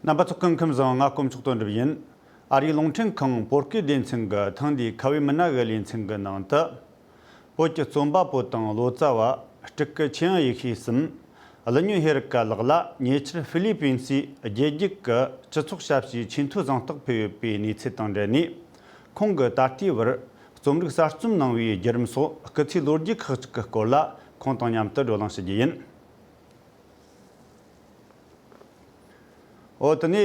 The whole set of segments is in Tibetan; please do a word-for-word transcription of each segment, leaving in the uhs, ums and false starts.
རྣམ་པ་ཚོ་སྐུ་ཁམས་བཟང་། ང་དཀོན་མཆོག་དོན་གྲུབ་ཡིན། ཨ་རིའི་རླུང་འཕྲིན་ཁང་བོད་སྐད་སྡེ་ཚན་གྱི་ཐེངས་འདིའི་ཁ་བའི་མི་སྣ་གི་ལེ་ཚན་གྱི་ནང་དུ། བོད་ཀྱི་རྩོམ་པ་པོ་དང་ལོ་ཙཱ་བ་སྤྲུལ་སྐུ་ཆོས་དབྱངས་ཡེ་ཤེས་སམ། ཀླུ་སྨྱོན་ཧེ་རུ་ཀ་ལགས་ལ་ཉེ་ཆར་ཧྥི་ལི་པིན་སི་རྒྱལ་རྒྱུད་ཀྱི་སྤྱི་ཚོགས་ཞབས་ཞུའི་ཆེས་མཐོའི་གཟེངས་རྟགས་ཕུལ་ཡོད་པའི་གནས་ཚུལ་དང་འབྲེལ་ནས། ཁོང་གིས་ད་ལྟའི་བར་རྩོམ་རིག་གསར་རྩོམ་གནང་བའི་བརྒྱུད་རིམ་སོགས་སྐུ་ཚེའི་ལོ་རྒྱུས་ཁག་ཅིག་གི་སྐོར་ལ་ཁོང་དང་མཉམ་དུ་བགྲོ་གླེང་ཞུ་རྒྱུ་ཡིན། འོ། དེ་ནས་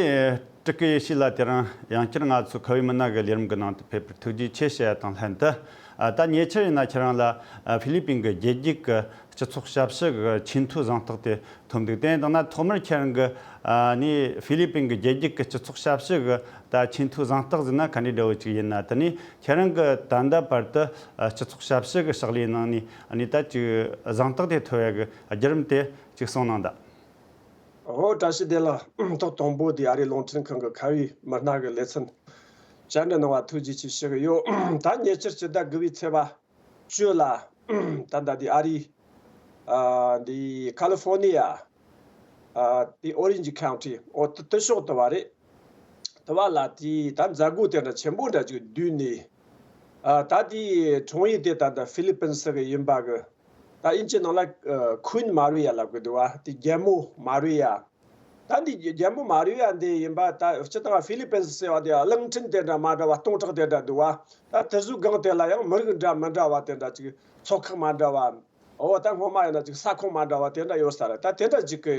སྤྲུལ་སྐུ་ཡེ་ཤེས་ལགས། དེ་རིང་ཡང་བསྐྱར་ང་ཚོའི་ཁ་བའི་མི་སྣ་གི་ལས་རིམ་གྱི་ནང་དུ་ཕེབས་པར་ཐུགས་རྗེ་ཆེ་ཞུ་ཡ་དང་ལྷན་དུ། ཨ། ད་ཉེ་ཆར་ཡིན་ན་ཁྱེད་རང་ལ་ཨ་ཧྥི་ལི་པིན་གྱི་རྒྱལ་རྒྱུད་ཀྱི་སྤྱི་ཚོགས་ཞབས་ཞུ་གི་ཆེས་མཐོའི་གཟེངས་རྟགས་དེ་ཐོབ་འདུག་དེ་ཡིན་དང་ན་ཐོག་མར་ཁྱེད་རང་གི་ཨ་ནི་ཧྥི་ལི་པིན་གྱི་རྒྱལ་རྒྱུད་ཀྱི་སྤྱི་ཚོགས་ཞབས་ཞུ་གི་ད་ཆེས་མཐོའི་གཟེངས་རྟགས་ཟེར་ན་ག་འདྲའི་འདྲ་བོ་ཅིག་ཡིན་ན། དེ་ནས་ཁྱེད་རང་གི་ད་ལྟ་བར་དུ་ཨ་སྤྱི་ཚོགས་ཞབས་ཞུ་གི་ཕྱག་ལས་གནང་ནས་ཨ་ནི་ད་ཅིག་གཟེངས་རྟགས་དེ་ཐོབ་ཡ་གི་བརྒྱུད་རིམ་དེ་ཅིག་གསུངས་གནང་དང་། ཨོ། བཀྲ་ཤིས་བདེ་ལེགས། ཐོག་དང་པོ་དེ་ཨ་རིའི་རླུང་འཕྲིན་ཁང་གི་ཁ་བའི་མི་སྣ་གི་ལེ་ཚན་བཅར་འདྲི་གནང་བ་ཐུགས་རྗེ་ཆེ་ཞུ་གི་ཡོད། ད་ཉེ་ཆར་སྤྱི་ཟླ་དགུ་པའི་ཚེས་པ་བཅུ་ལ་ད་ལྟ་དེ་ཨ་རིའི་ཨ་འདི་ཁ་ལི་ཧྥོར་ནི་ཡ་ཨ་དེ་ཨོ་རེན་ཇི་ཁའུན་ཊི། ཨོ། དེ་དེ་ཕྱོགས་དེ་བ་རེད། དེ་བ་ལ་དེ་ད་མཛད་སྒོ་དེ་འདྲ་ཆེན་པོ་འདྲ་ཅིག་བསྡུས་ནས། ཨ་ད་དེའི་དྲུང་ཡིག་དེ་ད་ལྟ་ཧྥི་ལི་པིན་སི་གི་ཡིན་པ་གི། ད་དབྱིན་ཇི་ནང་ལ་ཨ་Queen Maria ལབ་གི་འདུག་བ། དེ་རྒྱལ་མོ་མ་རི་ཡ། ད་འདི་རྒྱལ་མོ་མ་རི་ཡ་འདི་ཡིན་པ། ད་སྤྱིར་བཏང་ཧྥི་ལི་པིན་སི་ཟེར་བ་དེ་གླིང་ཕྲན་དེ་འདྲ་མ་འདྲ་བ། སྟོང་ཕྲག་དེ་འདྲ་འདུག་བ། ད་དེ་ཚོའི་སྒང་དེ་ལ་ཡང་མི་རིགས་འདྲ་མི་འདྲ་བ་དེ་འདྲ་ཅིག་ཚོ་ཁག་མ་འདྲ་བ། འོ། ད་སྔོན་མ་ཡིན་ན་ཅིག་ས་ཁོངས་མ་འདྲ་བ་དེ་འདྲ་ཡོད་ས་རེད། ད་དེ་འདྲ་ཅིག་གི་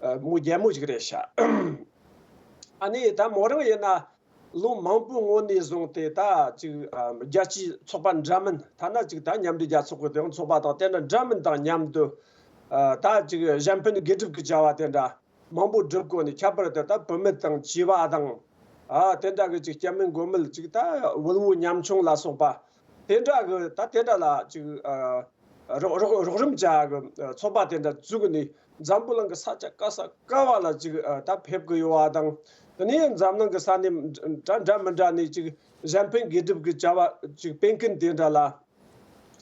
ཨ་མོ་རྒྱལ་མོ་ཞིག་རེད་ཤག་ཨ་ནི་ད་མོ་རང་ཡིན་ན། ལོ་མང་པོའི་སྔོན་ནས་བཟུང་སྟེ་ད་ཅིག་ཨ་རྒྱལ་སྤྱིའི་ཚོགས་པ་འདྲ་མིན། ཐ་ན་ཅིག་ད་མཉམ་འབྲེལ་རྒྱལ་ཚོགས་ཀྱི་དེ་ཚོགས་པ་དང་དེ་འདྲ་འདྲ་མིན་དང་མཉམ་དུ། ཨ་ད་ཅིག་གཞན་ཕན་དགེ་སྒྲུབ་ཀྱི་བྱ་བ་དེ་འདྲ་མང་པོ་སྒྲུབ་དགོས་ནས། ཁྱད་པར་དུ་ད་བུད་མེད་དང་བྱིས་པ་དང་། ཨ་དེ་འདྲ་གི་ཅིག་སྐྱ་མིན་མགོ་མིན། ཅིག་ད་དབུལ་བོ་ཉམ་ཆུང་ལ་སོགས་པ་དེ་འདྲ་གི། ད་དེ་འདྲ་ལ་ཅིག་ཨ་རོགས་རོགས་རོགས་རམ་བྱ་གི་ཚོགས་པ་དེ་འདྲ་བཙུགས་ནས། འཛམ་བུ་གླིང་གི་ས་ཆ་ག་ས་ག་བ་ལ་ཅིག་ཨ་ད་ཕེབས་གི་ཡོད་བ་དང་། དེ་ནས་འཛམ་གླིང་གི་ས་གནས་འདྲ་འདྲ་མི་འདྲ་ནས་ཅིག་གཞན་ཕན་དགེ་སྒྲུབ་ཀྱི་བྱ་བ་ཅིག་སྤེལ་མཁན་དེ་འདྲ་ལ་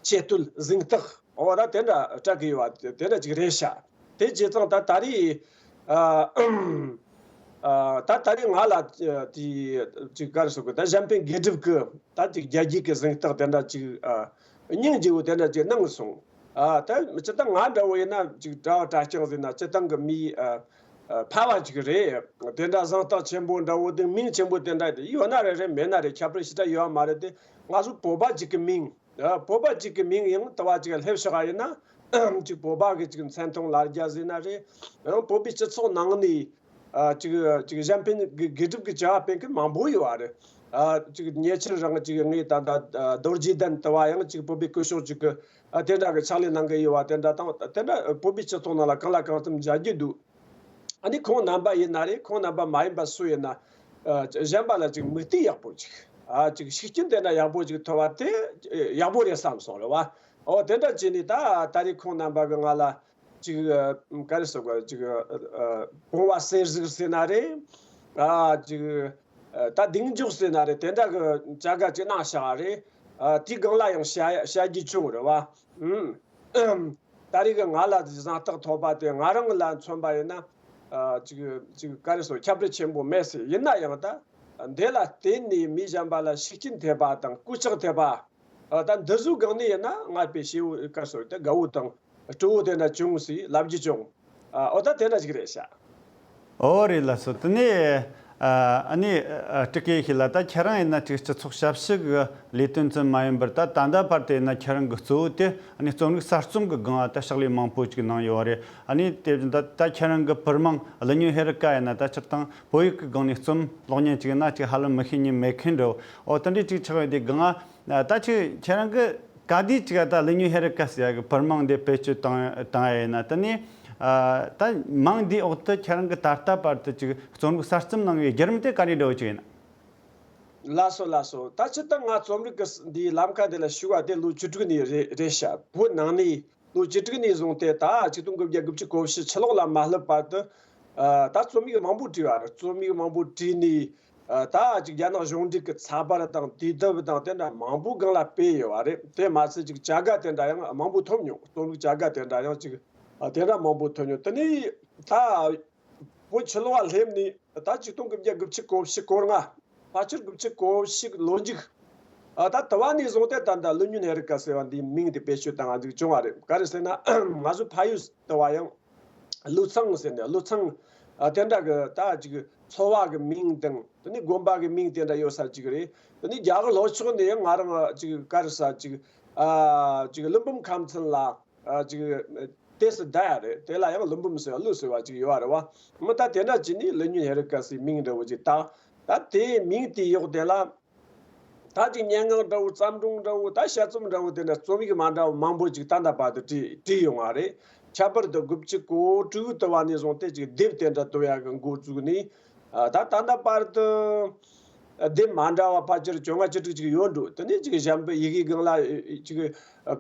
ཆེ་བསྟོད་གཟེངས་རྟགས། འོ། ད་དེ་འདྲ་སྤྲད་གི་ཡོད་བ་དེ་འདྲ་ཅིག་རེད་ཤག་དེ་བྱས་ཙང་ད་ད་རེས་ཨ་ཨ་ད་ད་རེས་ང་ལ་དེ་ཅིག་ག་རེ་ཟེར་དགོས། ད་གཞན་ཕན་དགེ་སྒྲུབ་ཀྱི་ད་ཅིག་རྒྱལ་རྒྱུད་ཀྱི་གཟེངས་རྟགས་དེ་འདྲ་ཅིག་ཨ་སྙིང་རྗེ་བོ་དེ་འདྲ་ཅིག་གནང་སོང་། ཨ་ད་སྤྱིར་བཏང་ང་འདྲ་བོ་ཡིན་ན་ཅིག་གྲྭ་བ་གྲྭ་རྐྱང་ཟེར་ན་སྤྱིར་བཏང་གི་མི་ཨ་ཨ་ཕལ་བ་ཅིག་རེད། དེ་འདྲ་གཟེངས་རྟགས་ཆེན་པོ་འདྲ་བོ་དེ་མིང་ཆེན་པོ་དེ་འདྲ་ཡོད་ན་རེ་རེད། མེད་ན་རེ་ཁྱད་པར་ཞེ་དྲག་ཡོད་མ་རེད། དེ་ང་ཚོ་བོད་པ་ཅིག་གི་མིང་། ཨ་བོད་པ་ཅིག་གི་མིང་ཡང་དེ་བ་ཅིག་སླེབས་ཤོག་ཡིན་ན། ཅིག་བོད་པ་གི་ཅིག་མཚན་མཐོང་ལ་རྒྱ་ཟེར་ན་རེད། ཡང་བོད་པའི་སྤྱི་ཚོགས་ནང་ནས་ཨ་ཅིག་ཅིག་གཞན་ཕན་དགེ་དགེ་སྒྲུབ་ཀྱི་བྱ་བ་སྤེལ་མཁན་མང་པོ་ཡོད་རེད། ཨ་ཅིག་ཉེ་ཆར་རང་ཅིག་ངས་ད་ལྟ་ཨ་རྡོ་རྗེ་གདན་དེ་བ་ཡང་ཅིག་བོད་པའི་སྐུ་ཞབས་ཅིག་གི་ཨ་དེ་འདྲ་གི་ཕྱག་ལས་གནང་གི་ཡོད་བ། དེ་འདྲ་དང་དེ་འདྲ་བོད་པའི་སྤྱི་ཚོགས་ནང་ལ་གང་ལ་གང་འཚམ་མཇལ་རྒྱུ་འདུག་ཨ་ནི་ཁོང་རྣམ་པ་ཡིན་ན་རེད། ཁོང་རྣམ་པ་མ་ཡིན་པ་སུ་ཡིན་ན། ཨ་གཞན་པ་ལ་ཅིག་མིག་ལྟོས་ཡག་པོ་ཅིག་ཨ་ཅིག་ཤུགས་རྐྱེན་དེ་འདྲ་ཡག་པོ་ཅིག་ཐོབ་པ་དེ་ཡག་པོ་རེད་བསམ་སོང་རེད་བ། འོ། དེ་འདྲ་བྱས་ནས་ད་ད་རེས་ཁོང་རྣམ་པ་གི་ང་ལ་ཅིག་ཨ་ག་རེ་ཟེར་དགོས། ཅིག་ཨ་བུང་བ་གསེར་གཟིགས་ཟེར་ན་རེད། ཨ་ཅིག་ཨ་ད་གདེང་འཇོག་ཟེར་ན་རེད། དེ་འདྲ་གི་བྱ་དགའ་ཅིག་གནང་བཞག་རེད། ཨ་དེའི་སྒང་ལ་ཡང་བཤད་བཤད་རྒྱུ་བྱུང་རེད་བ། ཨུམ། ད་རེས་ཀྱི་ང་ལ་གཟེངས་རྟགས་ཐོབ་པ་དེ་ང་རང་ལ་མཚོན་པ་ཡིན་ན། ཨ་ཅིག་ཅིག་ག་རེ་ཟེར། ཁྱད་པར་ཆེན་པོ་མེད་ཟེར། ཡིན་ན་ཡང་ད་འདི་ལ་བརྟེན་ནས་མི་གཞན་པ་ལ་ཤུགས་རྐྱེན་ཐེབས་པ་དང་སྐུལ་ལྕག་ཐེབས་པ། ཨ་ད་འདི་ཚོའི་སྒང་ནས་ཡིན་ན་ང་དཔེ་ཞེ་པོ་ག་རེ་ཟེར། དེ་དགའ་བོ་དང་སྤྲོ་བོ་དེ་འདྲ་བྱུང་ཟེར་ལབ་རྒྱུ་བྱུང་། ཨ་འོ། ད་དེ་འདྲ་ཞིག་རེད་ཤག་ཨོ་རེད་ལགས་སོ། དེ་ནས་ཨ་ཨ་ནི་ཨ་སྤྲུལ་སྐུ་ཡེ་ཤེས་ལགས། ད་ཁྱེད་རང་ཡིན་ན་ཅིག་སྤྱི་ཚོགས་ཞབས་ཞུ་གི་ལས་དོན་ཙམ་མ་ཡིན་པར། ད་ད་ལྟ་བར་དུ་ཡིན་ན་ཁྱེད་རང་གི་གཙོ་བོ་དེ་ཨ་ནི་རྩོམ་རིག་གསར་རྩོམ་གི་སྒང་ལ་ད་ཕྱག་ལས་མང་པོ་ཅིག་གནང་ཡོད་རེད། ཨ་ནི་དེ་བཞིན་ད་ད་ཁྱེད་རང་གི་བུ་མོ་ཀླུ་སྨྱོན་ཧེ་རུ་ཀ་ཡིན་ན་ད་སྤྱིར་བཏང་བོད་ཡིག་གི་སྒང་ནས་རྩོམ་ཀློག་མཁན་ཅིག་ཡིན་ན་ཅིག་ཧ་ལམ་མི་ཤེས་མཁན་མེད་མཁན་འདྲ་བོ། ཨོ། དེ་འདྲའི་ཅིག་ཆགས་ཡོད། དེ་སྒང་ང་ད་ཅིག་ཁྱེད་རང་གི་ག་དུས་ཅིག་ད་ཀླུ་སྨྱོན་ཧེ་རུ་ཀ་ཟེར་ཡ་གི་བུ་མོ་འདི་བེད་སྤྱོད་བཏང་བཏང་ཡ་ཡིན་ན། དེ་ནས་ཨ་ད་མིང་འདིའི་འོག་ཏུ་ཁྱེད་རང་གི་ད་ལྟ་བར་དུ་ཅིག་རྩོམ་རིག་གསར་རྩོམ་གནང་བའི་བརྒྱུད་རིམ་དེ་ག་འདྲའི་འདྲ་བོ་ཅིག་ཡིན་ན། ལགས་སོ་ལགས་སོ། ད་སྤྱིར་བཏང་ང་རྩོམ་རིག་གི་འདིའི་ལམ་ཁ་འདི་ལ་ཞུགས་པ་དེ་ལོ་བཅུ་དྲུག་ནས་རེད་རེད་ཤག་བོད་ནང་ནས་ལོ་བཅུ་དྲུག་ནས་བཟུང་སྟེ་ད་ཆིག་སྟོང་དགུ་བརྒྱ་དགུ་བཅུ་གོ་བཞི་ཕྱི་ལོགས་ལ་མ་སླེབས་བར་དུ། ཨ་ད་རྩོམ་ཡིག་མང་པོ་བྲིས་པ་རེད། རྩོམ་ཡིག་མང་པོ་བྲིས་ནས། ཨ་ད་ཅིག་རྒྱ་ནག་གཞུང་འབྲེལ་གྱི་ཚགས་པར་དང་དུས་དེབ་དང་དེ་འདྲ་མང་པོའི་སྒང་ལ་སྤེལ་ཡོད་པ་རེད། དེ་མ་ཚད་ཅིག་བྱ་དགའ་དེ་འདྲ་ཡང་མང་པོ་ཐོབ་མྱོང་། རྩོམ་རིག་བྱ་དགའ་དེ་འདྲ་ཡང་ཅིག་ཨ་དེ་འདྲ་མང་པོ་ཐོབ་མྱོང་། དེ་ནས་ད་ བོད་ཕྱི་ལོ་བ་སླེབས་ནས་ད་ཆིག་སྟོང་དགུ་བརྒྱ་དགུ་བཅུ་གོ་བཞི་གོ་ལྔ། ཕལ་ཆེར་དགུ་བཅུ་གོ་བཞི་ལོ་མཇུག་ཨ་ད་དུ་བ་ནས་བཟུང་སྟེ་ད་ལྟ་ཀླུ་སྨྱོན་ཧེ་རུ་ཀ་ཟེར་བ་འདིའི་མིང་དེ་བེད་སྤྱོད་བཏང་བ་འདུག་བྱུང་བ་རེད། ག་རེ་ཟེར་ན་ང་ཚོ་ཕ་ཡུལ་དུ་བ་ཡང་ཀླུ་ཚང་ཟེར་ནས་ཀླུ་ཚང་ཨ་དེ་འདྲ་གི་ད་ཅིག་ཚོ་བ་གི་མིང་དང་དེ་ནས་དགོན་པ་གི་མིང་དེ་འདྲ་ཡོད་ས་ཅིག་རེད། དེ་ནས་རྒྱ་གར་ལྷོ་ཕྱོགས་ནས་ཡང་ང་རང་ཅིག་ག་རེ་ཟ་ཅིག་ཨ་ཅིག་ཀླུ་འབུམ་ཁམས་ཚན་ལ། ཨ་ཅིག་ཏེ་སི་ད་ཡ་རེད། དེ་ལ་ཡང་ཀླུ་འབུམ་ཟེར་བ་ཀླུ་ཟེར་བ་ཅིག་ཡོད་རེད་བ། མི་ད་དེ་འདྲ་ཅིག་ནི་ཀླུ་སྨྱོན་ཧེ་རུ་ཀ་སི་མིང་འདྲ་བོ་ཅིག་ད་ད་དེའི་མིང་དེ་ཡོག་དེ་ལ་ད་ཅིག་སྙན་ངག་འདྲ་བོ་བརྩམས་སྒྲུང་འདྲ་བོ་ད་དཔྱད་རྩོམ་འདྲ་བོ་དེ་འདྲ་རྩོམ་ཡིག་མ་འདྲ་བོ་མང་པོ་ཅིག་ད་ལྟ་བར་དུ་བྲིས་བྲིས་ཡོང་བ་རེད། ཁྱད་པར་དུ་དགུ་བཅུ་གོ་དྲུག་དུ་བ་ནས་བཟུང་སྟེ་ཅིག་དེབ་དེ་འདྲ་བཏོན་ཡག་གི་འགོ་བཙུགས་ནས། ཨ་ད་ད་ལྟ་བར་དུ་སྡེབ་མ་འདྲ་བ་ཕལ་ཆེར་བཅོ་ལྔ་བཅུ་དྲུག་ཅིག་ཡོད་འགྲོ། དེ་ནས་ཅིག་གཞན་པའི་ཡི་གེ་སྒང་ལ་ཅིག་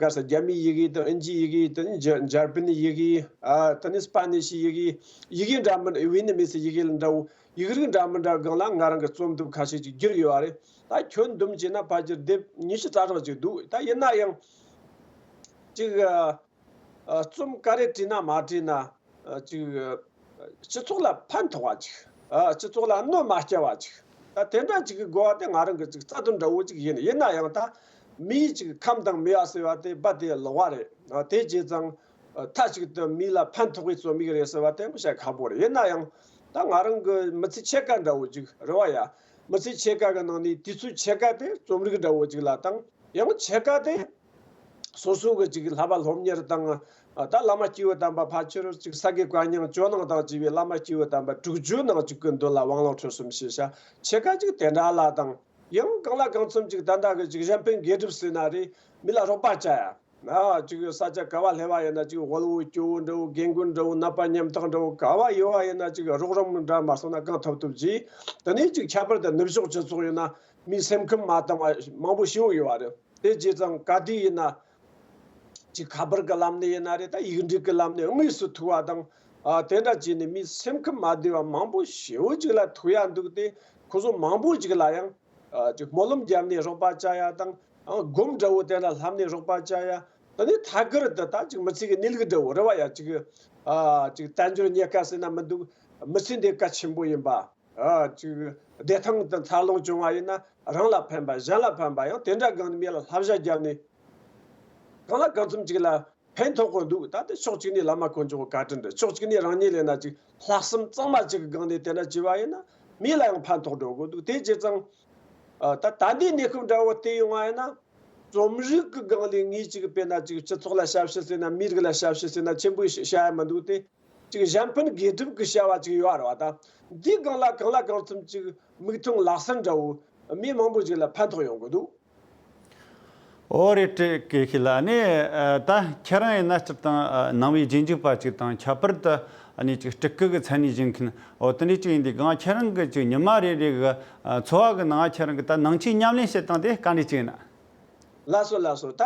ག་ས་རྒྱ་མིའི་ཡི་གེ་དང་ཨིན་ཇིའི་ཡི་གེ། དེ་ནས་འཇར་འཇར་པན་ཡི་གེ། ཨ་དེ་ནས་སྤ་ནི་ཤི་ཡི་གེ། ཡི་གེ་འདྲ་མིན་ཝི་ནི་མི་སི་ཡི་གེ་ལ་འདྲ་བོ་ཡིག་རིགས་འདྲ་མི་འདྲ་སྒང་ལ་ང་རང་གི་རྩོམ་དེབ་ཁ་ཤས་ཅིག་བསྒྱུར་ཡོད་རེད། ད་ཁྱོན་བསྡོམས་བྱས་ན་ཕལ་ཆེར་དེབ་ཉི་ཤུ་རྩ་གྲངས་ཅིག་འདུག་ད་ཡིན་ན་ཡང་ཅིག་ཨ། རྩོམ་ག་རེ་བྲིས་ན་མ་བྲིས་ན་ཅིག་སྤྱི་ཚོགས་ལ་ཕན་ཐོགས་པ་ཅིག་ཨ། སྤྱི་ཚོགས་ལ་གནོད་མ་སྐྱེལ་བ་ཅིག་ད་དེ་འདྲ་ཅིག་གི་དགོས་པ་དེ་ང་རང་གི་ཅིག་རྩ་དོན་འདྲ་བོ་ཅིག་ཡིན། ཡིན་ན་ཡང་ད་མིའི་ཅིག་ཁམས་དང་མོས་པ་ཟེར་བ་དེ་རྦད་དེ་ལོག་པ་རེད། ཨ། དེ་བྱས་ཙང་མཐའ་གཅིག་ཏུ་མི་ལ་ཕན་ཐོགས་པའི་རྩོམ་ཡིག་རེད་ཟེར་བ་དེ་བཤད་ཁག་པོ་རེད། ཡིན་ན་ཡང་ད་ང་རང་གི་མི་ཚེ་ཕྱེད་ཀ་འདྲ་བོ་ཅིག་རེད་བ་ཡ། མི་ཚེ་ཕྱེད་ཀ་གི་ནང་ནས་དུས་ཚོད་ཕྱེད་ཀ་དེ་རྩོམ་རིག་འདྲ་བོ་ཅིག་ལ་བཏང་། ཡང་ཕྱེད་ཀ་དེ་སོ་སོ་གི་ཅིག་བསླབ་པ་སློབ་གཉེར་དང་། ད་བླ་མ་སྐྱེས་བུ་དམ་པ་ཕལ་ཆེར་ཅིག་ས་དགེ་བཀའ་རྙིང་ཇོ་ནང་དང་བཅས་པའི་བླ་མ་སྐྱེས་བུ་དམ་པ་དྲུག་ཅུ་ནང་ཅིག་གི་མདུན་ལ་དབང་ལུང་ཁྲིད་གསུམ་ཞུས་ཤག་ཕྱེད་ཀ་ཅིག་དེ་འདྲ་ལ་དང་། ཡང་གང་ལ་གང་འཚམ་ཅིག་ད་ལྟ་གི་ཅིག་གཞན་ཕན་དགེ་སྒྲུབ་ཟེར་ན་རེད། མི་ལ་རོགས་པ་བྱ་ཡ། ཨ་ཅིག་ས་ཆ་ག་བ་སླེབས་པ་ཡིན་ན་ཅིག་དབུལ་བོ་སྐྱོ་བོ་འདྲ་བོ་རྒན་རྒོན་འདྲ་བོ་ནད་པ་ཉམ་ཐག་འདྲ་བོ་ག་བ་ཡོད་པ་ཡིན་ན་ཅིག་རོགས་རམ་འདྲ་མ་སོང་ན་གང་ཐུབ་ཐུབ་ཅིག་དེ་ནས་ཅིག་ཁྱད་པར་དུ་ནུབ་ཕྱོགས་སྤྱི་ཚོགས་ཡིན་ན་མི་སེམས་ཁམས་མ་བཏང་བ་མང་པོ་ཞིག་ཡོད་པ་རེད། དེ་བྱས་ཙང་ག་དུས་ཡིན་ན་ཅིག་ཁ་པར་གྱི་ལམ་ནས་ཡིན་ན་རེད། ད་ཡིག་འབྲེལ་གྱི་ལམ་ནས་དངོས་སུ་ཐུག་པ་དང་། ཨ་དེ་འདྲ་བྱས་ནས་མི་སེམས་ཁམས་མ་བདེ་བ་མང་པོ་ཞེ་པོ་ཅིག་ལ་ཐུག་ཡ་འདུག་སྟེ་ཁོ་ཚོ་མང་པོ་ཅིག་ལ་ཡང་ཨ་ཅིག་སྨོན་ལམ་བརྒྱབ་ནས་རོགས་པ་བྱ་ཡ་དང་། ཨ་སྒོམ་འདྲ་བོ་དེ་འདྲ་བསླབ་ནས་རོགས་པ་བྱ་ཡ། དེ་ནས་ཐད་ཀར་དུ་ད་ཅིག་མི་ཚེ་གི་གནས་ལུགས་འདྲ་བོ་རེད་བ་ཡ། ཅིག་ཨ་ཅིག་དལ་འབྱོར་རྙེད་དཀའ་ཟེར་ན་མི་འདུག་མི་ཚེ་འདི་གལ་ཆེན་པོ་ཡིན་པ། ཨ་ཅིག་བདེ་ཐང་དང་འཚར་ལོངས་བྱུང་བ་ཡིན་ན་རང་ལ་ཕན་པ་གཞན་ལ་ཕན་པ་ཡང་དེ་འདྲ་སྒང་ནས་མི་ལ་བསླབ་བྱ་བརྒྱབ་ནས་གང་ལ་གང་འཚམ་ཅིག་ལ་ཕན་ཐོགས་གི་འདུག་ད་ལྟ་ཕྱོགས་གཅིག་ནས་བླ་མ་དཀོན་མཆོག་གི་བཀའ་དྲིན་འདྲ། ཕྱོགས་གཅིག་ནས་རང་ཉིད་ལས་ན་ཅིག་ལྷག་བསམ་གཙང་མ་ཅིག་གི་སྒང་ནས་དེ་འདྲ་བྱས་པ་ཡིན་ན་མི་ལ་ཡང་ཕན་ཐོགས་འགྲོ་གི་འདུག་དེ་བྱས་ཙང་། ཨ་ད་ད་ལྟའི་གནས་སྐབས་འདྲ་བོ་བལྟས་ཡོང་བ་ཡིན་ན། རྩོམ་རིག་གི་སྒང་ལས་ངས་ཅིག་དཔེར་ན་ཅིག་སྤྱི་ཚོགས་ལ་ཞབས་ཞུ་ཟེར་ན་མིའི་རིགས་ལ་ཞབས་ཞུ་ཟེར་ན་ཆེན་པོ་ཞིག་བྱ་ཡ་མི་འདུག་སྟེ། ཅིག་གཞན་ཕན་དགེ་སྒྲུབ་ཀྱི་བྱ་བ་ཅིག་ཡོད་རེད་བ། ད་འདིའི་སྒང་ལ་གང་ལ་གང་འཚམ་ཅིག་མིག་མཐོང་ལག་ཟིན་འདྲ་བོ་མི་མང་པོ་ཅིག་ལ་ཕན་ཐོགས་ཡོང་གི་འདུག་འོ་རེད། བཀྲ་ཤིས་ལགས། ཨ་ནི་ཨ་ད་ཁྱེད་རང་ཡིན་ན་སྤྱིར་བཏང་ཨ་ནང་པའི་རྗེས་འཇུག་པ་ཅིག་དང་། ཁྱད་པར་དུ་ཨ་ནི་ཅིག་སྤྲུལ་སྐུ་གི་མཚན་ནས་བཞེངས་མཁན་འོ་དེ་འདྲ་ཅིག་ཡིན་དུས་གང་ཁྱེད་རང་གི་ཅིག་ཉི་མ་རེ་རེ་གི་ཨ་འཚོ་བ་གི་ནང་ཁྱེད་རང་གི་ད་ནང་ཆོས་ཉམས་ལེན་བྱེད་སྟངས་དེ་ག་འདྲ་ཅིག་ཡིན་ན། ལགས་སོ་ལགས་སོ། ད་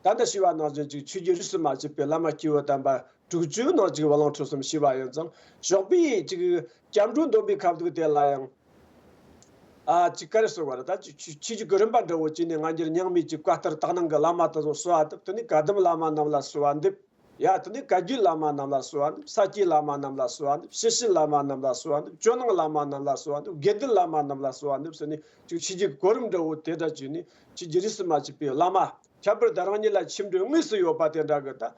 ད་ལྟ་ཞུས་པ་ནང་བཞིན་ཅིག་ཆོས་བརྒྱུད་རིས་སུ་མ་ཆད་པའི་བླ་མ་སྐྱེས་བུ་དམ་པ་དྲུག་ཅུ་ནང་ཅིག་བ་ལང་ཁྲོ་གསུམ་ཞུས་པ་ཡིན་ཙང་ཞོགས་པའི་ཅིག་སྐྱབས་འགྲོ་འདོན་པའི་ཁ་ཐུག་དེ་ལ་ཡང་ཨ་ཅིག་ག་རེ་གསོལ་བ་རེད། ད་ཆོས་ཆོས་ཀྱི་གོ་རིམ་པ་འདྲ་བོ་བྱས་ནས་སྔ་འགྱུར་རྙིང་མའི་ཅིག་བཀའ་གཏེར་དག་སྣང་གི་བླ་མ་དེ་ཚོ་གསོལ་བ་འདེབས། དེ་ནས་བཀའ་གདམས་བླ་མ་རྣམས་ལ་གསོལ་བ་འདེབས། ཡ་དེ་ནས་བཀའ་བརྒྱུད་བླ་མ་རྣམས་ལ་གསོལ་བ་འདེབས། ས་སྐྱའི་བླ་མ་རྣམས་ལ་གསོལ་བ་འདེབས། ཞི་བྱེད་བླ་མ་རྣམས་ལ་གསོལ་བ་འདེབས། ཇོ་ནང་བླ་མ་རྣམས་ལ་གསོལ་བ་འདེབས། དགེ་ལྡན་བླ་མ་རྣམས་ལ་གསོལ་བ་འདེབས་ཟེར་ནས་ཅིག་ཆོས་ཀྱི་གོ་རིམ་འདྲ་བོ་དེ་འདྲ་བྱས་ནས་ཆོས་བརྒྱུད་རིས་སུ་མ་ཆད་པའི་བླ་མ། ཁྱད་པར་དུ་རང་ཉིད་ལ་ཁྱིམ་འདྲ་དངོས་སུ་ཡོད་པ་དེ་འདྲ་གི་ད་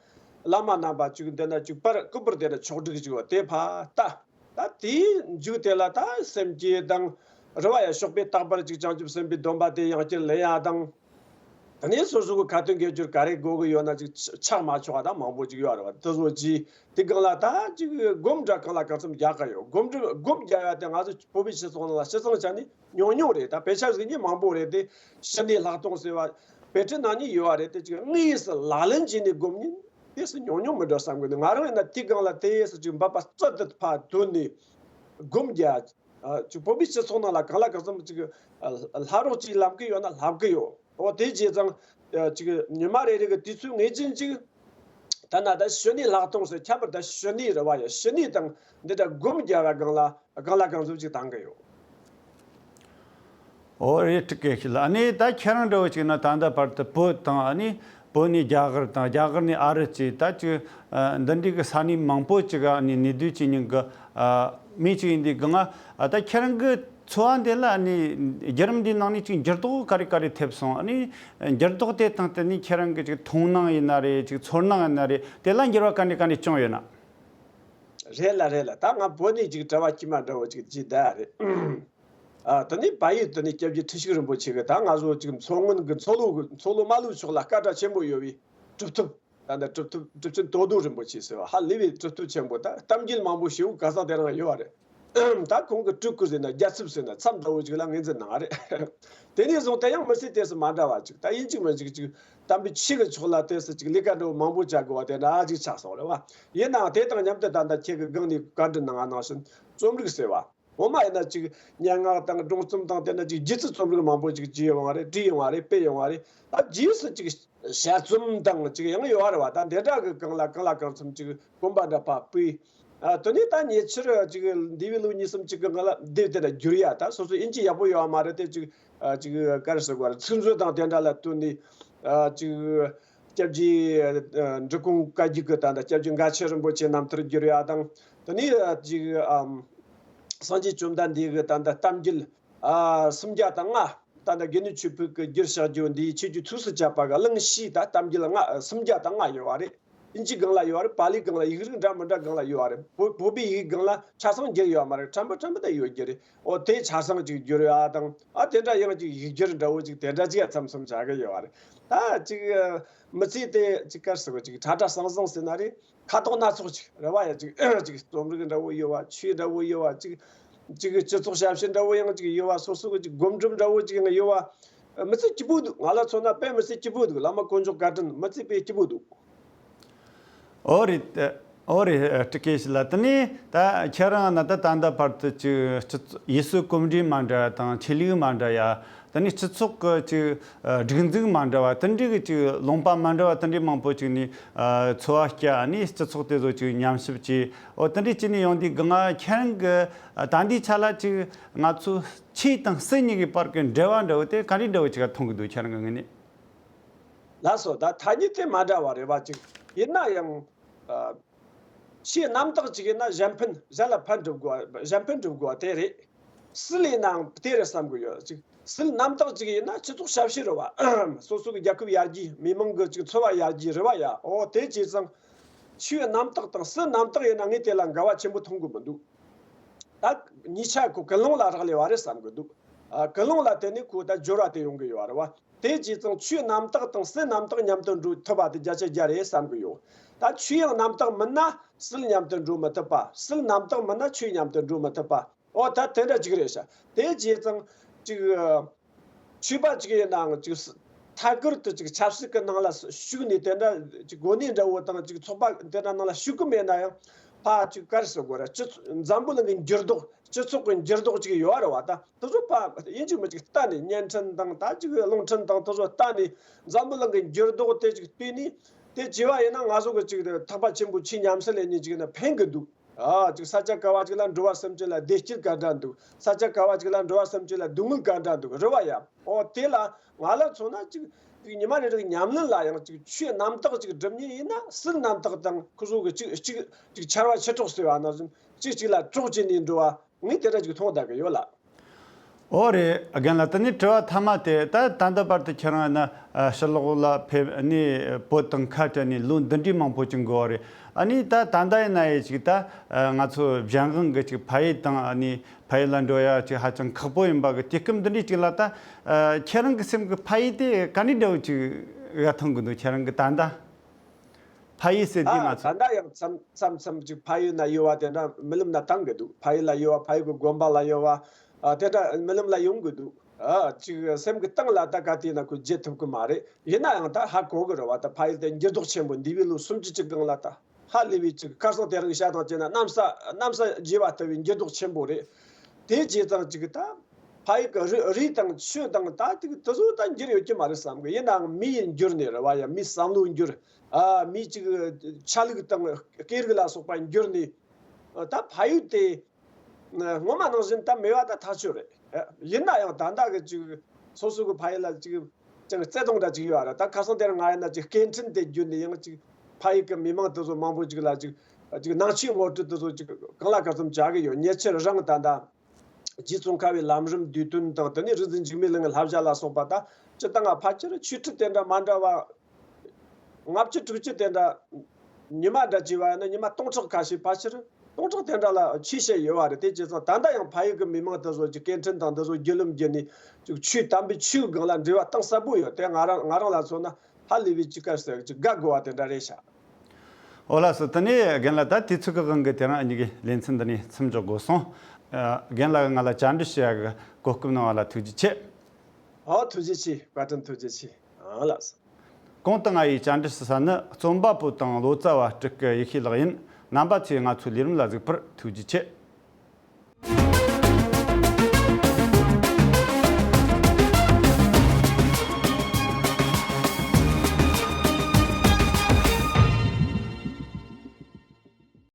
བླ་མ་རྣམ་པ་ཅིག་འདི་ན་ཅིག་པར་སྐུ་པར་དེ་འདྲ་ཕྱོགས་བསྒྲིགས་ཅིག་ཡོད་དེ་ཕ་ད། ད་དེའི་མཇུག་དེ་ལ་ད་སེམས་བསྐྱེད་དང་རེ་བ་ཡ་ཞོགས་པའི་རྟག་པར་ཅིག་བྱང་ཆུབ་སེམས་དཔའི་སྡོམ་པ་དེ་ཡང་བསྐྱར་ལེན་ཡ་དང་། དེ་ནས་སོ་སོ་གི་ཁ་ཏོན་དགེ་སྦྱོར་ག་རེ་དགོས་ཀྱི་ཡོད་ན་ཅིག་ཆག་མ་ཆོག་པ་ད་མང་པོ་ཅིག་ཡོད་རེད་བ། དེ་ཚོ་ཅིག་དེ་སྒང་ལ་ད་ཅིག་སྒོམ་འདྲ་གང་ལ་གང་འཚམ་རྒྱག་གི་ཡོད། སྒོམ་སྒོམ་རྒྱག་ཡ་དེ་ང་ཚོ་བོད་པའི་སྤྱི་ཚོགས་ནང་ལ་སྤྱི་ཚང་ཆ་ནས་ཉུང་ཉུང་རེད། ད་དཔེ་ཆ་ཟིག་ཉིད་མང་པོ་རེད་དེ། ཞི་གནས་ལྷག་མཐོང་ཟེར་བ་དཔེ་ཁྲིད་ནང་ནས་ཡོད་པ་རེད་དེ། ཅིག་དངོས་སུ་ལག་ལེན་བྱས་ནས་སྒོམ་ཉིན་དེ་སུ་ཉུང་ཉུང་མི་འགྲོ་བསམ་གི་འདུག་ང་རང་ཡིན་ན་དེ་སྒང་ལ་དེ་སུ་ཅིག་འབད་པ་རྩལ་དུ་ཕར་བཏོན་ནས་སྒོམ་རྒྱག་ཨ་ཅིག་བོད་པའི་སྤྱི་ཚོགས་ནང་ལ་གང་ལ་གང་འཚམ་ཅིག་ཨ་ལྷ་རོགས་ཅིག་ལབ་གི་ཡོད་ན་ལབ་གི་ཡོད། འོ་དེ་བྱས་ཙང་ཨ་ཅིག་ཉི་མ་རེ་རེ་གི་དུས་ཚོད་ངེས་ཅན་ཅིག་ད་ན་ད་ཞི་གནས་ལྷག་མཐོང་ཟེར། ཁྱད་པར་ད་ཞི་གནས་རེད་བ་ཡ། ཞི་གནས་དང་འདི་འདྲ་སྒོམ་རྒྱག་པ་སྒང་ལ་གང་ལ་གང་འཚམ་ཅིག་བཏང་གི་ཡོད། ཨོ་རེད། བཀྲ་ཤིས་ལགས། ཨ་ནི་ད་ཁྱེད་རང་འདྲ་བོ་ཅིག་ན་ད་ལྟ་བར་དུ་བོད་དང་ཨ་ནི་ བོད་ནས་རྒྱ་གར་དང་རྒྱ་གར་ནས་ཨ་རི་བཅས་ད་ཅིག་ཨ་འདི་འདྲའི་གི་ས་གནས་མང་པོ་ཅིག་ག་ནས་གནས་སྡོད་བྱེད་མྱོང་གི་ཨ་མི་ཅིག་ཡིན་དུས་གང་ང་ཨ་ད་ཁྱེད་རང་གི་འཚོ་བ་འདི་ལ་ཨ་ནི་བརྒྱུད་རིམ་འདིའི་ནང་ནས་ཅིག་འགྱུར་ལྡོག་ག་རེ་ག་རེ་ཐེབས་སོང་། ཨ་ནི་འགྱུར་ལྡོག་དེ་དང་བསྟུན་ནས་ཁྱེད་རང་གི་ཅིག་མཐོང་སྣང་ཡིན་ན་རེད། ཅིག་ཚོར་སྣང་ཡིན་ན་རེད། དེ་ལ་འགྱུར་བ་ག་འདྲ་ག་འདྲ་བྱུང་ཡོད་ན། རེད་ལ་རེད་ལ། ད་ང་བོད་ནས་ཅིག་གྲྭ་པ་དཀྱུས་མ་འདྲ་བོ་ཅིག་བྱས་བསྡད་རེད། ཨ་དེ་ནས་བལ་ཡུལ་དེ་ནས་སྐྱབས་རྗེ་ཁྲི་ཞིག་རིན་པོ་ཆེ་གི་ད་ང་ཚོ་ཅིག་མཚོ་སྔོན་གི་མཚོ་ལྷོ་གི་མཚོ་ལྷོ་རྨ་ལྷོ་ཕྱོགས་ལ་སྐད་གྲགས་ཆེན་པོ་ཡོད་པའི་གྲུབ་ཐོབ། ད་ལྟ་གྲུབ་ཐོབ་གྲུབ་ཆེན་དོ་རྡོ་རིན་པོ་ཆེ་ཟེར་བ་ཧ་ལས་པའི་གྲུབ་ཐོབ་ཆེན་པོ། ད་གཏམ་རྒྱུད་མང་པོ་ཞེ་པོ་ག་ས་དེ་རང་ཡོད་པ་རེད། ད་ཁོང་གི་སྤྲུལ་སྐུ་ཟེར་ན་རྒྱལ་ཚབ་ཟེར་ན་མཚམས་འདྲ་བོ་ཅིག་ལ་ངོས་འཛིན་གནང་བ་རེད། དེ་ནས་བཟུང་དེ་ཡང་མི་ཚེ་དེ་སུ་མ་འདྲ་བ་ཅིག་ད་ཡིན་གཅིག་མིན་གཅིག་ཅིག་དམ་པའི་ཆོས་ཀྱི་ཕྱོགས་ལ་དེ་སུ་ཅིག་ལས་ཀ་འདྲ་བོ་མང་པོ་བྱ་དགོས་པ་དེ་འདྲ་ཅིག་ཆགས་སོང་རེད་བ། ཡིན་ནའང་དེ་དང་མཉམ་དུ་ད་ལྟ་ཁྱེད་ཀྱི་སྒང་ནས་བཀའ་འདྲི་གནང་བ་ནང་བཞིན་རྩོམ་རིག་ཟེར་བ། འོ་མ་ཡིན་ན་ཅིག་སྙན་ངག་དང་སྒྲུང་རྩོམ་དང་དེ་འདྲ་ཅིག་རྗེས་སུ་རྩོམ་རིག་མང་པོ་ཅིག་བྲིས་ཡོང་བ་རེད། བྲིས་ཡོང་བ་རེད། སྤེལ་ཡོང་བ་རེད། ད་རྗེས་སུ་ཅིག་ཞལ་རྩོམ་དང་ཅིག་ཡང་ཡོད་རེད་བ། ད་འདི་འདྲ་གི་གང་ལ་གང་ལ་གང་འཚམ་ཅིག་གོམ་པ་འདྲ་ཕར་སྤོས། ཨ་དེ་ནས་ད་ཉེ་ཆར་ཅིག་འདས་པའི་ལོ་གཉིས་གསུམ་ཅིག་གི་སྔོན་ལ་དེབ་དེ་འདྲ་བསྒྱུར་ཡ། ད་སོ་སོ་ཨིན་ཇི་ཡག་པོ་ཡོད་མ་རེད་དེ། ཅིག་ཨ་ཅིག་ག་རེ་ཟེར་དགོས་རེད། ཚིག་མཛོད་དང་དེ་འདྲ་ལ་བསྟུན་ནས་ཨ་ཅིག་སྐྱབས་རྗེ་ཨ་འབྲི་གུང་བཀའ་བརྒྱུད་ཀྱི་ད་ལྟ་སྐྱབས་རྗེ་མགར་ཆེན་རིན་པོ་ཆེ་རྣམ་ཐར་བསྒྱུར་ཡ་དང་། དེ་ནས་ཨ་ཅིག་ཨམ་སངས་རྒྱས་བཅོམ་ལྡན་འདས་ཀྱི་ད་ལྟ་གཏམ་རྒྱུད་ཨ་སུམ་བརྒྱ་དང་ལྔ། ད་ལྟ་དགེ་འདུན་ཆོས་འཕེལ་གྱིས་བསྒྱུར་བཞག་རྒྱུ་འདིའི་ཆོས་བརྒྱུད་ཚོགས་སུ་བཅད་པ་གི་གླེང་གཞི་ད་གཏམ་རྒྱུད་ལྔ་སུམ་བརྒྱ་དང་ལྔ་ཡོད་པ་རེད། ཨིན་ཇི་སྒང་ལ་ཡོད་པ་རེད། པཱ་ལིའི་སྒང་ལ། ཡིག་རིགས་འདྲ་མི་འདྲ་སྒང་ལ་ཡོད་པ་རེད། བོད་བོད་པའི་ཡིག་སྒང་ལ་ཆ་ཚང་བསྒྱུར་ཡོད་མ་རེད། ཕྲན་བུ་ཕྲན་བུ་ད་ཡོད་རྒྱུ་རེད། འོ་དེ་ཆ་ཚང་ཅིག་བསྒྱུར་ཡ་དང་། ཨ་དེ་འདྲ་ཡང་ཅིག་ཡིག་སྒྱུར་འདྲ་བོ་ཅིག་དེ་འདྲ་ཅིག་མཚམས་མཚམས་བྱ་གི་ཡོད་པ་རེད། ད་ཅིག་མི་ཚེ་དེ་ཅིག་ག་རེ་ཟེར་དགོས། ཅིག་ཁྲ་ཁྲ་ཟང་ཟང་ཟེར་ན་རེད། ཁ་དོག་སྣ་ཚོགས་ཅིག་རེད་བ་ཡ། ཅིག་ཅིག་རྩོམ་རིག་འདྲ་བོ་ཡོད་པ། ཆོས་འདྲ་བོ་ཡོད་པ། ཅིག་ཅིག་སྤྱི་ཚོགས་ཞབས་ཞུ་འདྲ་བོ་ཡང་ཅིག་ཡོད་པ། སོ་སོ་གི་ཅིག་སྒོམ་སྒྲུབ་འདྲ་བོ་ཅིག་ཡང་ཡོད་པ། མི་ཚེ་སྐྱིད་པོ་འདུག་ང་ལ་མཚོན་ན་དཔེ་མི་ཚེ་སྐྱིད་པོ་འདུག་བླ་མ་དཀོན་མཆོག་བཀའ་དྲིན། མི་ཚེ་དཔེ་སྐྱིད་པོ་འདུག་འོ་རེད། འོ་རེད། ཀྲི་ཀེ་ཤི་ལགས། དེ་ནས་ད་ཁྱེད་རང་ན་ད་ད་ལྟ་བར་དུ་ཅིག་སྤྱི་ཚོགས་ཡུལ་སྲོལ་གོམས་འདྲིས་མ་འདྲ་དང་ཆོས་ལུགས་མ་འདྲ་ཡ། དེ་ནས་སྤྱི་ཚོགས་ཀྱི་ཅིག་ཨ་སྒྲིག་འཛུགས་མ་འདྲ་བ་དེ་འདྲའི་གི་ཅིག་ལུང་པ་མ་འདྲ་བ་དེ་འདྲའི་མང་པོ་ཅིག་ནས་ཨ་འཚོ་བ་བསྐྱལ། ཨ་ནི་སྤྱི་ཚོགས་དེ་ཚོ་ཅིག་ཉམས་ཞིབ་བྱས། འོ་དེ་འདྲའི་བྱས་ནས་ཡོང་དུས་གང་ང་ཁྱེད་རང་གི་ཨ་ད་ལྟའི་ཆ་ལ་ཅིག་ང་ཚོ་ཆོས་དང་སྲིད་གཉིས་ཀྱི་བར་གྱི་འབྲེལ་བ་འདྲ་བོ་དེ་ག་འདྲའི་འདྲ་བོ་ཅིག་ག་མཐོང་གི་འདུག་ཁྱེད་རང་གི་ངོས་ནས། ལགས་སོ། ད་ཐ་སྙད་དེ་མ་འདྲ་བ་རེད་བ། ཅིག་ཡིན་ན་ཡང་ཨ། ཆོས་རྣམ་དག་ཅིག་ཡིན་ན་གཞན་ཕན། གཞན་ལ་ཕན་སྒྲུབ་དགོས། གཞན་ཕན་སྒྲུབ་དགོས་པ་དེ་རེད། སྲིད་ལས་ནའང་དེ་རེད་བསམ་གི་ཡོད། ཅིག་སྲིད་རྣམ་དག་ཅིག་ཡིན་ན་སྤྱི་ཚོགས་ཞབས་ཞུ་རེད་བ། སོ་སོ་གི་རྒྱལ་ཁབ་ཡར་རྒྱས། མི་མང་གི་ཅིག་འཚོ་བ་ཡར་རྒྱས་རེད་བ་ཡ། འོ་དེ་བྱས་ཙང་ཆོས་རྣམ་དག་དང་སྲིད་རྣམ་དག་ཡིན་ན་ངས་དེ་ལ་འགལ་བ་ཆེན་པོ་མཐོང་གི་མི་འདུག་ད་གཉིས་ཆ་ཁོ་ཀུན་སློང་ལ་རག་ལས་པ་རེད་བསམ་གི་འདུག་ཨ་ཀུན་སློང་ལ་བརྟེན་ནས་ཁོ་ད་སྦྱོར་བ་དེ་ཡོང་གི་ཡོད་རེད་བ། དེ་བྱས་ཙང་ཆོས་རྣམ་དག་དང་སྲིད་རྣམ་དག་མཉམ་དུ་འགྲོ་ཐུབ་པ་དེ་བརྒྱ་ཆ་བརྒྱ་རེད་བསམ་གི་ཡོད། ད་ཆོས་ཡང་རྣམ་དག་མིན་ན་སྲིད་མཉམ་དུ་འགྲོ་མི་ཐུབ་པ། སྲིད་རྣམ་དག་མིན་ན་ཆོས་མཉམ་དུ་འགྲོ་མི་ཐུབ་པ། འོ་ད་དེ་འདྲ་ཅིག་རེད་ཤག་དེ་བྱས་ཙང་ཅིག་ཨ། ཆོས་པ་ཅིག་ཡིན་ནའང་ཅིག་ཐད་ཀར་དུ་ཅིག་ཆབ་སྲིད་ཀྱི་ནང་ལ་ཞུགས་ནས་དེ་འདྲ་ཅིག་གོ་གནས་འདྲ་བོ་དང་ཅིག་ཚོགས་པ་དེ་འདྲ་ནང་ལ་ཞུགས་གི་མེད་ན་ཡང་། ཕ་ཅིག་ག་རེ་ཟེར་དགོས་རེད། སྤྱི་ཚོགས་འཛམ་བུ་གླིང་གི་འགྱུར་ལྡོག་སྤྱི་ཚོགས་ཀྱི་འགྱུར་ལྡོག་ཅིག་ཡོད་རེད་བ། ད་དེ་ཚོ་ཕ་ཡིན་གཅིག་མིན་གཅིག་ལྟ་ནས། བརྙན་འཕྲིན་དང་ད་ཅིག་རླུང་འཕྲིན་དང་དེ་ཚོ་ལྟ་ནས་འཛམ་བུ་གླིང་གི་འགྱུར་ལྡོག་དེ་ཅིག་ལྟོས་ནས། དེ་བྱས་པ་ཡིན་ན་ང་ཚོ་གི་ཅིག་ཐེག་པ་ཆེན་པོ་ཆོས་ཉམས་སུ་ལེན་མཁན་ཅིག་ཡིན་ན་ཕན་གི་འདུག་ཨ་ཅིག་ས་ཆ་ག་བ་ཅིག་ལ་འགྲོ་བ་སེམས་ཅན་ལ་བདེ་སྐྱིད་ག་འདྲ་འདུག་ས་ཆ་ག་བ་ཅིག་ལ་འགྲོ་བ་སེམས་ཅན་ལ་སྡུག་བསྔལ་ག་འདྲ་འདུག་རེད་བ་ཡ། ཨོ་དེ་ལ་ང་ལ་མཚོན་ན་ཅིག་ཅིག་ཉི་མ་རེ་རེ་གི་ཉམས་ལེན་ལ་ཡང་ཅིག་ཆོས་རྣམ་དག་ཅིག་སྒྲུབ་མཁན་ཡིན་ན་སྲིད་རྣམ་དག་དང་ཁོ་ཚོ་གི་ཅིག་ཅིག་ཅིག་ཕྱར་བ་ཕྱིར་ལོག་ཟེར་བ་ནང་བཞིན་གཅིག་གཅིག་ལ་གྲོགས་བྱས་ནས་འགྲོ་བ། ངས་དེ་འདྲ་ཅིག་མཐོང་བསྡད་ཀྱི་ཡོད་ལགས། ཨོ་རེད། རྒན་ལགས། དེ་ནས་དྲི་བ་མཐའ་མ་དེ། ད་ད་ལྟ་བར་དུ་ཁྱེད་རང་ཡིན་ན་ཨ་ཕྱི་ལོགས་ལ་ཕེབས། ཨ་ནི་བོད་དང་ཁ་བྲལ་ནས་ལོ་འདི་འདྲའི་མང་པོ་ཅིག་འགོར་བ་རེད། ཨ་ནི་ད་ད་ལྟ་ཡིན་ན་ཡང་ཅིག་ད་ཨ་ང་ཚོ་གཞན་དབང་གི་ཅིག་ཕ་ཡུལ་དང་། ཨ་ནི་ཕ་ཡུལ་ལ་འགྲོ་ཡ་ཅིག་ཧ་ཅང་ཁག་པོ་ཡིན་པ་གི་དུས་སྐབས་འདི་འདྲའི་ཅིག་ལ། ད་ཨ་ཁྱེད་རང་གི་སེམས་ཀྱི་ཕ་ཡུལ་དེ་ག་འདྲའི་འདྲ་བོ་ཅིག་ཡ་མཐོང་གི་འདུག་ཁྱེད་རང་གི་ད་ལྟ། ཕ་ཡུལ་ཟེར་དུས་ང་ཨ་ད་ཚོ། ལྟ་ཡང་མཚམས་མཚམས་མཚམས་ཅིག་ཕ་ཡུལ་ན་ཡོད་པ་དེ་འདྲ་རྨི་ལམ་ན་བཏང་གི་འདུག་ཕ་ཡུལ་ལ་ཡོད་པ། ཕ་ཡུལ་གྱི་དགོན་པ་ལ་ཡོད་པ། ཨ་དེ་འདྲ་རྨི་ལམ་ལ་ཡོང་གི་འདུག་ཨ་ཅིག་སེམས་ཀྱི་གཏིང་ལ་ད་ག་དུས་ན་ཁོ་བརྗེད་ཐུབ་ཀྱི་མ་རེད། ཡིན་ན་ཡང་ད་ཧ་གོ་གི་རེད་བ། ད་ཕ་ཡུལ་དེ་འགྱུར་ལྡོག་ཆེན་པོ། འདས་པའི་ལོ་སུམ་ཅུ་ཅིག་སྒང་ལ་ད་ཧ་ལས་པའི་ཅིག་ཁ་སང་དེ་རིང་བཤད་སྟངས་བྱས་ན་གནམ་ས་གནམ་ས་བརྗེ་བ་ལྟ་བུའི་འགྱུར་ལྡོག་ཆེན་པོ་རེད། དེ་བྱས་ཙང་ཅིག་ད་ཕ་ཡུལ་གྱི་རི་རི་དང་ཆུ་དང་ད་དེ་དེ་ཚོ་ད་འགྱུར་ཡོད་ཀྱི་མ་རེད་བསམ་གི། ཡིན་ནའང་མི་ཡི་འགྱུར་ནས་རེད་བ་ཡ། མིའི་བསམ་བློ་འགྱུར། ཨ་མིའི་ཅིག་ཆ་ལུགས་དང་སྐད་རིགས་ལ་སོགས་པ་འགྱུར་ནས། ཨ་ད་ཕ་ཡུལ་དེ་སྔོན་མ་ནང་བཞིན་ད་མེད་པ་ད་ཐག་ཆོད་རེད། ཨ་ཡིན་ན་ཡང་ད་ལྟ་གི་ཅིག་སོ་སོ་གི་ཕ་ཡུལ་ལ་ཅིག་ ཅང་བརྩེ་དུང་འདྲ་ཅིག་ཡོད་ར། ད་ཁ་སང་དེར་ང་ཡིན་ན་ཅིག་སྐད་འཕྲིན་དེ་བརྒྱུད་ནས་ཡང་ཅིག་ཕ་ཡུལ་གི་མི་མང་དེ་ཚོ་མང་པོ་ཅིག་ལ་ཅིག་ཅིག་ནང་ཆོས་ངོ་སྤྲོད་དེ་ཚོ་ཅིག་གང་ལ་ག་ཚོད་བྱ་གི་ཡོད། ཉེ་ཆར་རང་ད་ལྟ་རྗེ་ཙོང་ཁ་པའི་ལམ་རིམ་བསྡུས་དོན་དང་དེ་ནས་རིག་འཛིན་འཇིགས་མེད་གླིང་གི་བསླབ་བྱ་ལ་སོགས་པ། ད་སྤྱིར་བཏང་ང་ཕལ་ཆེར་ཆོས་ཁྲིད་དེ་འདྲ་མ་འདྲ་བ་ལྔ་བཅུ་དྲུག་ཅུ་དེ་འདྲ་ཉི་མ་འདྲ་བྱས་པ་ཡིན་ན་ཉི་མ་སྟོང་ཕྲག་ཁ་ཤས་ཕལ་ཆེར་སྟོང་ཕྲག་དེ་འདྲ་ལ་ཆོས་བཤད་ཡོད་པ་རེད། དེ་བྱས་ཙང་ད་ལྟ་ཡང་ཕ་ཡུལ་གི་མི་མང་དེ་ཚོ་ཅིག་སྐད་འཕྲིན་དང་དེ་ཚོ་བརྒྱུད་ལམ་བརྒྱུད་ནས་ཅིག་ཆོས་དམ་པའི་ཆོས་སྒང་ལ་འབྲེལ་བ་གཏིང་ཟབ་པོ་ཡོད། དེ་ང་རང་ང་རང་ལ་མཚོན་ན་ཧ་ལས་པའི་ཅིག་དཀའ་ཟེར་ཅིག་དགའ་དགོས་པ་དེ་འདྲ་རེད་ཤག། ཨོ་ལགས་སོ། དེ་ནས་རྒན་ལགས། ད་དུས་ཚོད་ཀྱི་དབང་གིས་དེ་རིང་ཨ་ཉི་གི་ལེ་ཚན་འདི་ནས་མཚམས་འཇོག་དགོས་སོང་། ཨ། རྒན་ལགས་ང་ལ་བཅར་འདྲི་བྱེད་ཡག་གི་གོ་སྐབས་གནང་བ་ལ་ཐུགས་རྗེ་ཆེ། ཨོ་ཐུགས་རྗེ་ཆེ། བཀའ་དྲིན་ཐུགས་རྗེ་ཆེ། ཨང་ལགས་སོ། གོང་དུ་ང་ཡིས་བཅར་འདྲི་ཞུ་ས་ནི་རྩོམ་པ་པོ་དང་ལོ་ཙཱ་བ་སྤྲུལ་སྐུ་ཡེ་ཤེས་ལགས་ཡིན། རྣམ་པ་ཚོས་ང་ཚོའི་ལས་རིམ་ལ་གཟིགས་པར་ཐུགས་རྗེ་ཆེ།